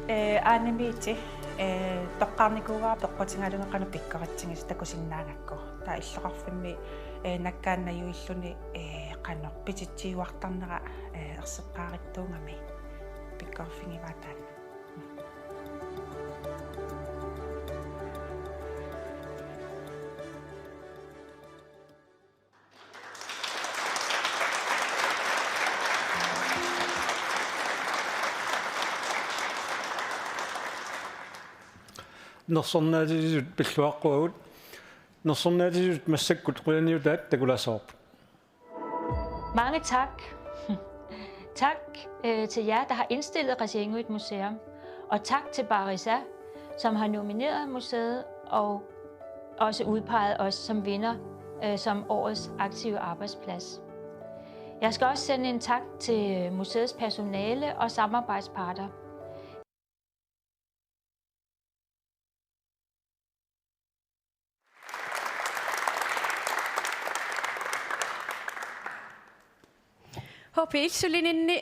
Ee, Anne Mette, ee, toqqarnikuuara peqqutigalugu qanoq pikkoritsigisi takusinnaagakku. Taava illoqarfimmi, ee, nakkaannajuilluni, ee, qanoq pititsiuartarnera, ee, erseqqaarittuugami pikkoriffigivaat taanna. Nersornaatitsisut pilluaqquagut. Nersornaatitsisut massakkut qujaniutaat takulaassavagut. Mange tak. Tak øh, til jer, der har indstillet Qasigiannguit Museum. Og tak til Barisa, som har nomineret museet og også udpeget os som vinder øh, som årets aktive arbejdsplads. Jeg skal også sende en tak til museets personale og samarbejdsparter. H P et sulininni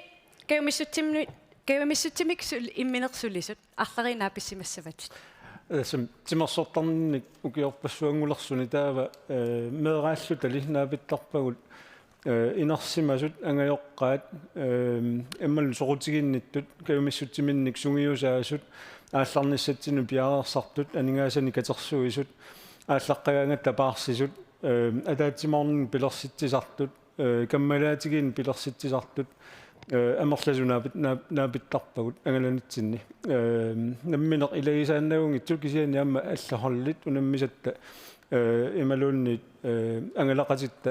kajumissutsimmi-, kajumissutsimik sul-, immineq sulisut arlariit naapissimassavatit? Ee, som timersortarninnik ukiorpassuanngulersuni taava, ee, meeraallutali naapittarpagut, ee, inersimasut, angajoqqaat, ee, imaluunniit soqutiginnittut, kajumissutsiminnik sungiusaasut, aallarnissatsinnut piareersartut, aningaasanik katersuisut, aallaqqagaangatta paarsisut, ee, ataatsimoornermik pilersitsisartut, ee, kammalaatigiinnik pilersitsisartut, eh, amerlasuut naapit-, naap-, naapittarpagut angalanitsinni. Eh, nammineq ilagisaannanngitsut kisianni aamma allat hollit unammisatta, eh, imaluunniit, eh, angalaqatitta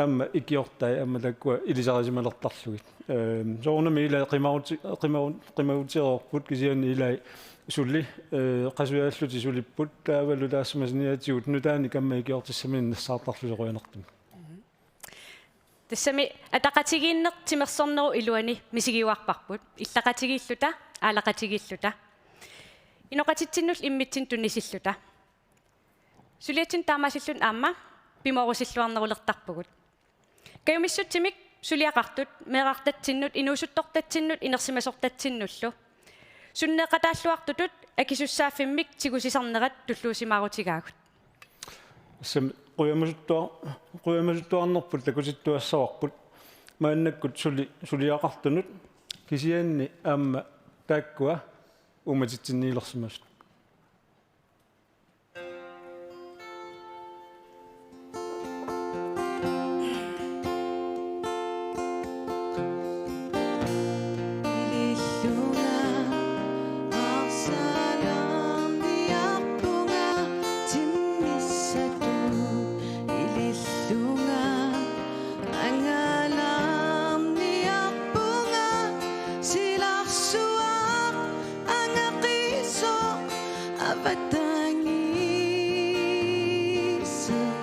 aamma ikiortai aamma taakkua ilisarisimalertarlugit. Eh, soorunami ilai qimaguti-, qimagu-, qimagutereerput kisianni ilai suli, eh, qasujaallutik sulipput taavalu taassuma saniatigut nutaanik aamma ikiortissaminik nassaartarlutik qujanartumik. Tassami ataqatigiinneq timersornerup iluani misigiuarparput. Illaqatigiilluta, aalaqatigiilluta. Inoqatitsinnullu immitsinnut tunisilluta. Suliatsinni taamaasilluni aamma pimoorusilluarnerulertarpugut. Kajumissutsimik suliaqartut, meerartatsinnut, inuusuttortatsinnut, inersimasortatsinnullu. Sunneeqataalluartutut akisussaaffimmik tigusisarnerat tulluusimaarutigaagut. Tassami qujamasuttua-, qujamasuttuarnerput takutittuassavarput. Maannakkut suli-, suliaqartunut kisianni aamma taakkua uummatitsinniilersimasut. Avatangiiseq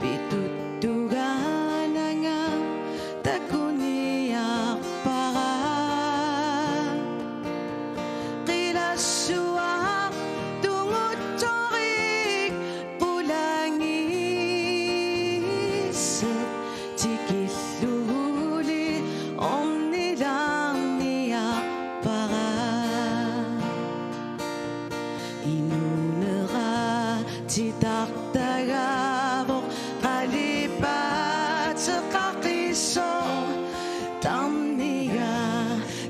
pituttugaananga takuniarpara. Qilassuaq tungutsorik qulangiiseq tikilluguli ornilaarniarpara. Inuunera titartagavoq qalipaateqaqisoq. Tarniga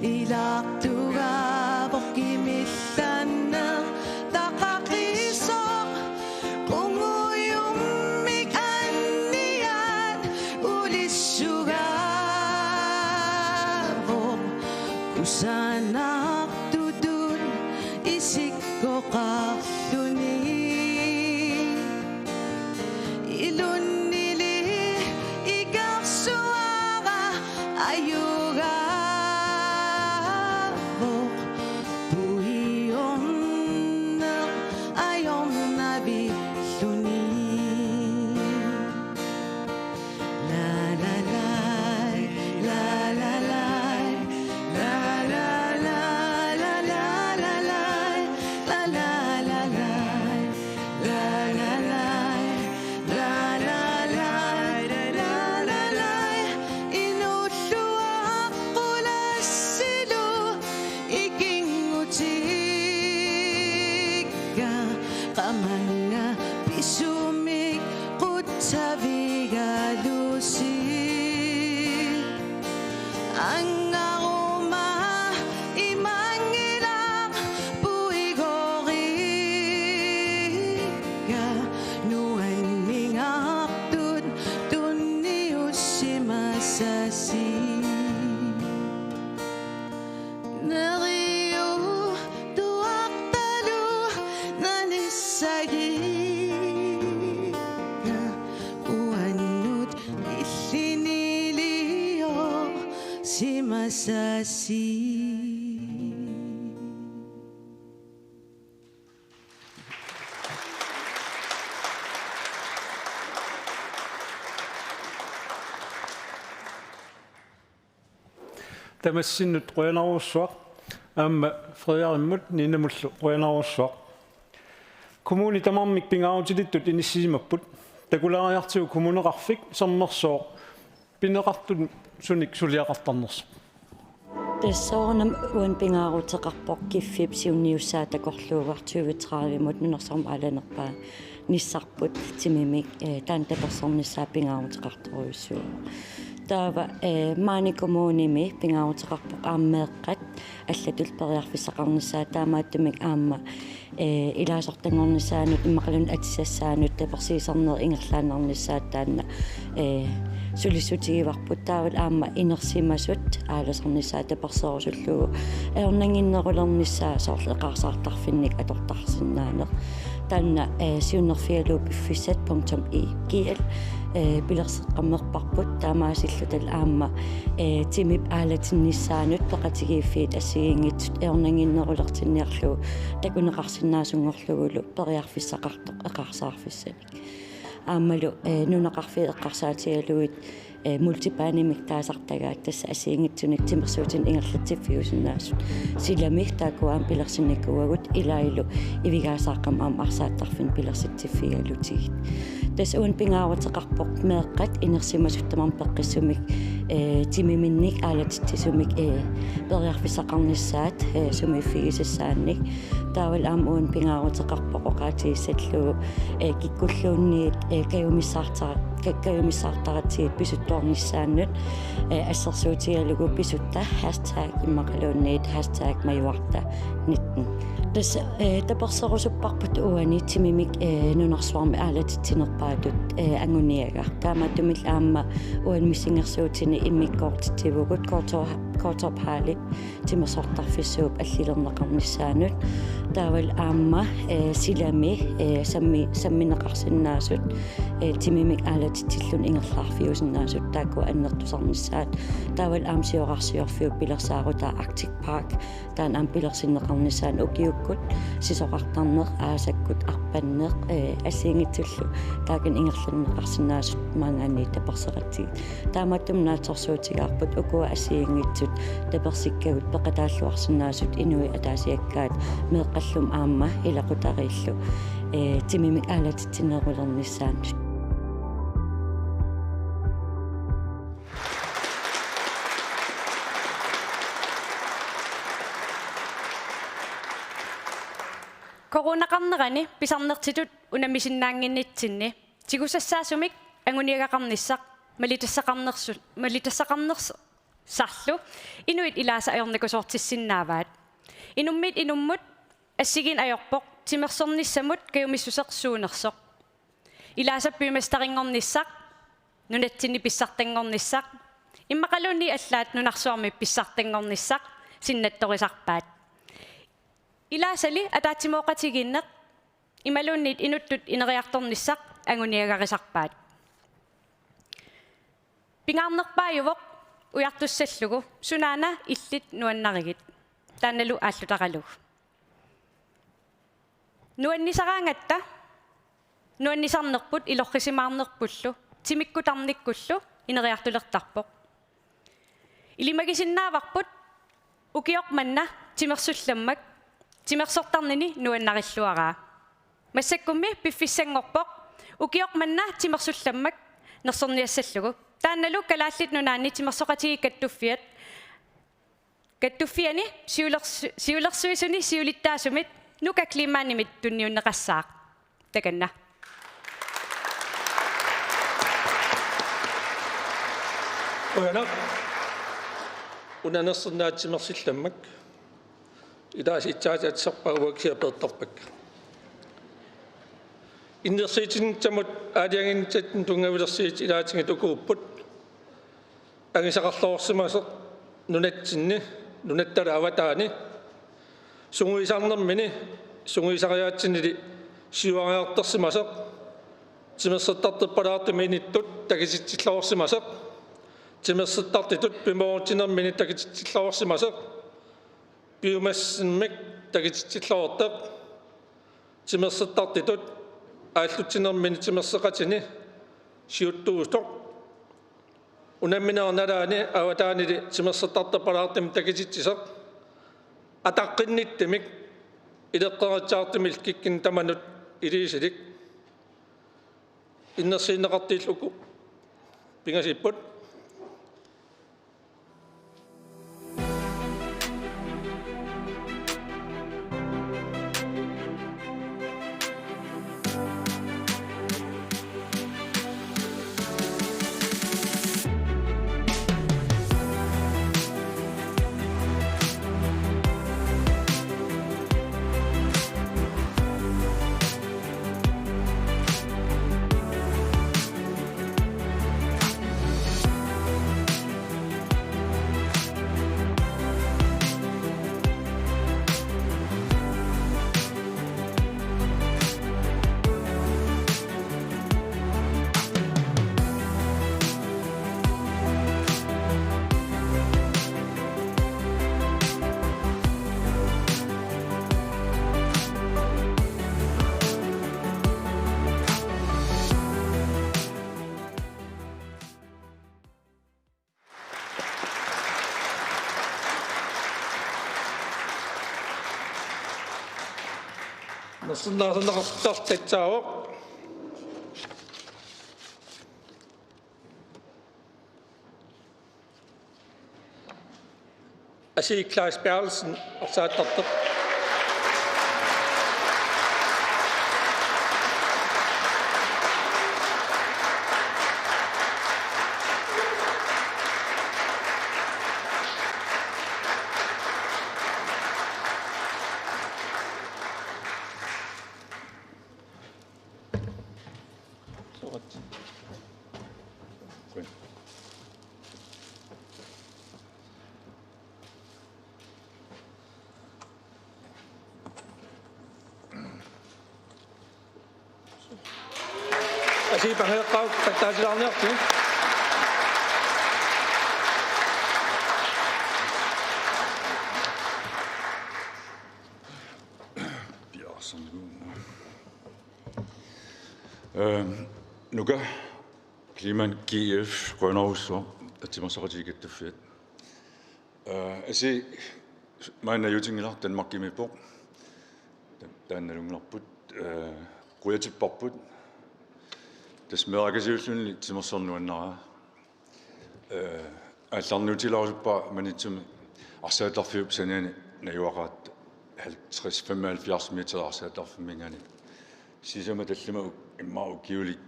ilaartugavoq kimillanneq taqaqisoq. Qungujummik anniat ulissugavoq kusanartutut isikkoqarluni. Ilunnili ikarsuara ajugavoq puiorneq ajornavilluni. Inuulluaqqulassilu ikinngutikka qamannga pisumik qutsavigalusi. Angaruma imanngilaq puigorikka nuanningaartut tunniussimasasi. Neriuuttuartalu nanissagikka uannut illiniliorsimasasi. Tamassinnut qujanarsuaq, aamma Frederikimmut Ninamullu qujanarsuaq. Kommunit tamarmik pingaarutilittut inissisimapput, takulaariartigu Kommuneqarfik Sermersooq pineqartut sunik suliaqartarnersoq. Tassa soorunami uani pingaaruteqarpoq Kiffip siunniussaa takorluugaq tyve tredivemut nunarsuarmi aalajangerpaanissarput timimik, eh, taanna tapersersornissaa pingaaruteqartorujussuuvoq. Taava, eh, maani kommunimi pingaaruteqarpoq aamma meeqqat allatut periarfissaqarnissaat, taamaattumik aamma, eh, ilaasortanngornissaanut immaqaluunniit atisassaanut tapersiisarneq ingerlaannarnissaat taanna, eh, sulissutigivarput, taavalu aamma inersimasut aalasornissaat taperserusullugu ajornannginnerulernissaa soorlu eqaarsaartarfinnik atortarsinnaaneq. Taanna, eh, siunnerfigalugu piffissat punktum I G L, eh, pilerseqqammerparput, taamaasilluta aamma, eh, timip aalatinnissaanut peqatigiiffiit assigiinngitsut ajornannginnerulertinniarlugu takuneqarsinnaasunngorlugulu periarfissaqartoq eqaarsaarfissanik. Aammalu, eh, nunaqarfiit eqqarsaatigalugit, eh, multibandimik taasartagaat, tassa assigiinngitsunik timersuutinik ingerlatsiffiusinnaasut. Silami taakkua aamma pilersinnikuuagut, ilaallu Ivigaasaaqqamut aamma arsaattarfinnik pilersitsiffigalutigit. Tassa uani pingaaruteqarpoq meeqqat inersimasut tamarmik peqqissumik, eh, timiminnik aalatitsisumik, eh, periarfissaqarnissaat, eh, sumiiffigisassaannik. Taavalu aamma uani pingaaruteqarpoq oqaatigissallugu, eh, kikkulluunniit, eh, kajumissaartara-, ka-, kajumissaartaratsigit pisuttuarnissaannut, eh, assersuutigalugu pisutta hashtag immaqaluunniit hashtag majuarta nitten. Tassa, eh, taperserusupparput uani timimik, eh, nunarsuarmi aalatitsinerpaatut, eh, anguniagaq. Taamaattumillu aamma uani missingersuutini immikkoortitsivugut Qhortorp-, Qhortorp Halip timersortarfissuup allilerneqarnissaanut. Taavalu aamma, eh, silami, eh, sammi-, sammineqarsinnaasut, eh, timimik aalatitsilluni ingerlaarfiusinnaasut, taakku annertusarnissaat. Taavalu aamma siorarsiorfiup pilersaarutaa Arctic Park, taanna aamma pilersinneqarnissaanut ukiukkut sisorartarneq, aasakkut arpanneq, eh, assigiinngitsullu taakani ingerlanneqarsinnaasut maanngaanniit taperseratsigit. Taamaattumik naatsorsuutigaarput ukua assigiinngitsut tapersikkagut peqataalluarsinnaasut inuit ataasiakkaat meeqqallumi aamma ilaqutariillu, eh, timimik aalatitsinerulernissaannut. Coronaqarnerani pisarnertitut unammisinnaannginnitsinni tigusassaasumik anguniagaqarnissaq malitassaqarnersu-, malitassaqarnersarlu inuit ilaasa ajornakusoortissinnaavaat. Inummiit inummut assigiinneq ajorpoq timersornissamut kajumissuseq suunersoq. Ilaasa piumassuteqanngornissaq, nunatsinni pissartanngornissaq, immaqaluunniit allaat nunarsuarmi pissartanngornissaq sinnattorisarpaat. Ilaasali ataatsimooqatigiinneq imaluunniit inuttut ineriartornissaq anguniagarisarpaat. Pingaarnerpaajuvoq ujartussallugu sunaana illit nuannarigit, taannalu aallutaralugu. Nuannisaraangatta nuannisarnerput ilorrisimaarnerpullu timikkuttarnikkullu ineriartulertarpoq. Ilimagisinnaavarput ukioq manna timersullammak timersortarnini nuannarilluaraa. Massakkummi piffissanngorpoq ukioq manna timersullammak nersorniassallugu. Taannalu Kalaallit Nunaanni Timersoqatigiit Kattuffiat, Kattuffianni siulersu-, siulersuisuni siulittaasumit Nuka Kleemanimit tunniunneqassaaq. Takanna. Qujanaq. Una nersornissaq timersullammak. Ilaasa itsaatiatsisarpaa uagut kisiat peertarpakka. Innersuussinissamut aalajangiinnissamut tunngavilersuutit ilaatigut ukuupput: angisaqarluarsimasoq nunatsinni, nunattalu avataani, sungiusarnermini sungiusariaatsinili siuariartorsimasoq, timersortartorpalaartumik inuttut takutitsilluarsimasoq, timersortartutut pimoorutsinermini takutitsilluarsimasoq, piumassummik takutitsilluartoq, timersortartutut aallutsinermini timersoqatini siuttuusoq, unamminermi nalaani avataanili timersortartorpalaartumik takutitsisoq, ataqqinnittut ileqqorissaartumik kikkunnut tamanut iliuuseq. Innersuunneqartut uku pingasuupput. Nersornaasanneqartartussaavoq. Asi Klaas Berthelsen, arsaattartoq. Asi Pangeeqqaaq, pattaasilaarniartigu. Piaarsaarnikuunnga. Øhm, Nuka Kleemann, G F, qujanarsuaq, timersoqatigiit kattuffiat. Øh, Asi, maanna najuutinngilara, Danmarkimiippoq. Ta-, taanna nalunngilarput, øh, qujatipparput. Tassa meeraqatigiilluunniit timersorneq nuannaraa. Øh, aallarniutilaarusuppara Maniitsumi arsaattarfiup saniani najugaqaratta, halvtreds, femoghalvfjerds meter arsaattarfimminngaanniit. Sisamat tallimat uk-, immaqa ukiulik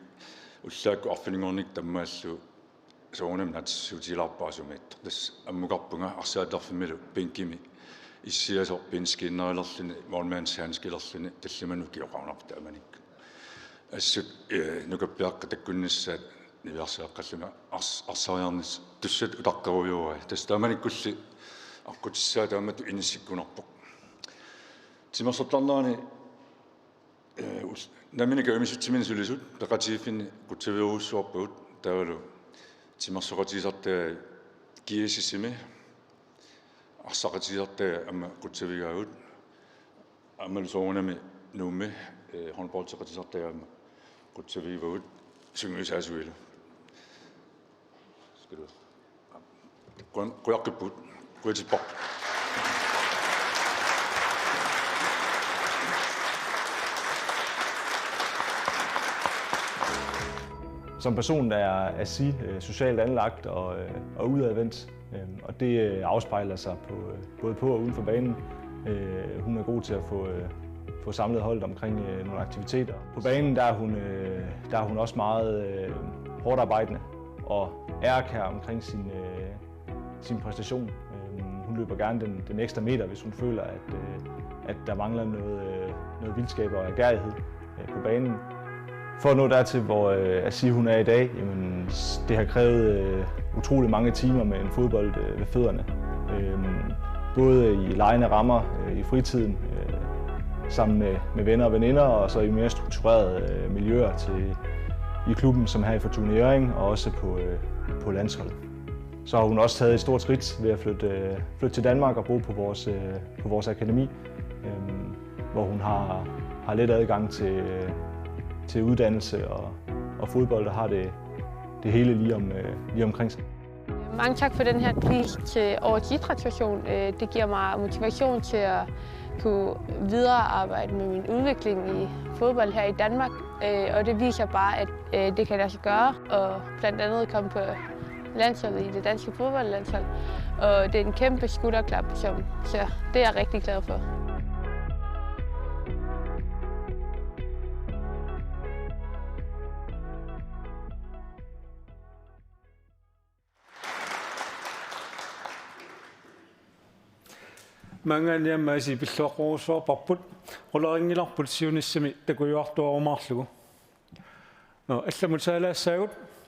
ullaakkut arfininngornikkut tammaallugu soorunami naatsorsuutigilaarpara sumiittoq. Tassa ammukarpunga arsaattarfimmilu bænkimi issiasoq bench screenerilerluni, målmandshandskelerluni, tallimanik ukioqarunarpoq taamanikkut. Assut, øh, nukappiaqqat takkunnissaat niviarsiaqqalluni ars-, arsariarnissaq tussat utaqqerujuuai. Tassa taamanikkulli aqqutissaa taamatut inissikkunarpoq. Timersortarnerani, øh, us-, nammineq kajumissutsiminnik sulisut peqatigiiffinni qutsavigerujussuarpagut, taavalu timersoqatigisartagai G S S-imi arsaqatigisartagai aamma qutsavigaagut. Aammalu soorunami Nuummi, øh, håndboldeqatigisartagai aamma qutsavigivagut sungiusaasuilu. Skal du? Qujan-, qujaqqippugut. Qujatipparput. Som person er Asi, øh, socialt anlagt og, øh, og udadvendt, øhm, og det, øh, afspejler sig på, øh, både på og uden for banen. Øh, hun er god til at få, øh, få samlet holdet omkring, øh, nogle aktiviteter. På banen, der er hun, øh, der er hun også meget, øh, hårdt arbejdende og er her omkring sin, øh, sin præstation. Øhm, hun løber gerne den, den ekstra meter, hvis hun føler, at, øh, at der mangler noget, øh, noget vildskab og agerighed, øh, på banen. For at nå dertil, hvor, øh, Asi hun er i dag, jamen, s-, det har krævet, øh, utrolig mange timer med en fodbold, øh, ved fødderne. Øhm, både i legende rammer, øh, i fritiden, øh, sammen med, med venner og veninder, og så i mere strukturerede, øh, miljøer til, i klubben, som her i Fortuna Hjørring, og også på, øh, på landsholdet. Så har hun også taget et stort skridt ved at flytte, øh, flytte til Danmark og bo på vores, øh, på vores akademi, øhm, hvor hun har, har let adgang til, øh, til uddannelse og, og fodbold, og har det, det hele lige om, øh, lige omkring sig. Mange tak for den her pris til Årets Idrætsfusion. Øh, det giver mig motivation til at kunne viderearbejde med min udvikling i fodbold her i Danmark, øh, og det viser bare, at, øh, det kan lade sig gøre, og blandt andet komme på landsholdet i det danske fodboldlandshold. Og det er en kæmpe skulderklap, som, så det er jeg rigtig glad for. Maanngaanniit aamma Asi pilluaqqorujussuarparput, qularinngilarput siunissami takujuartuarumaarlugu. Nå, allamut saalaassaagut.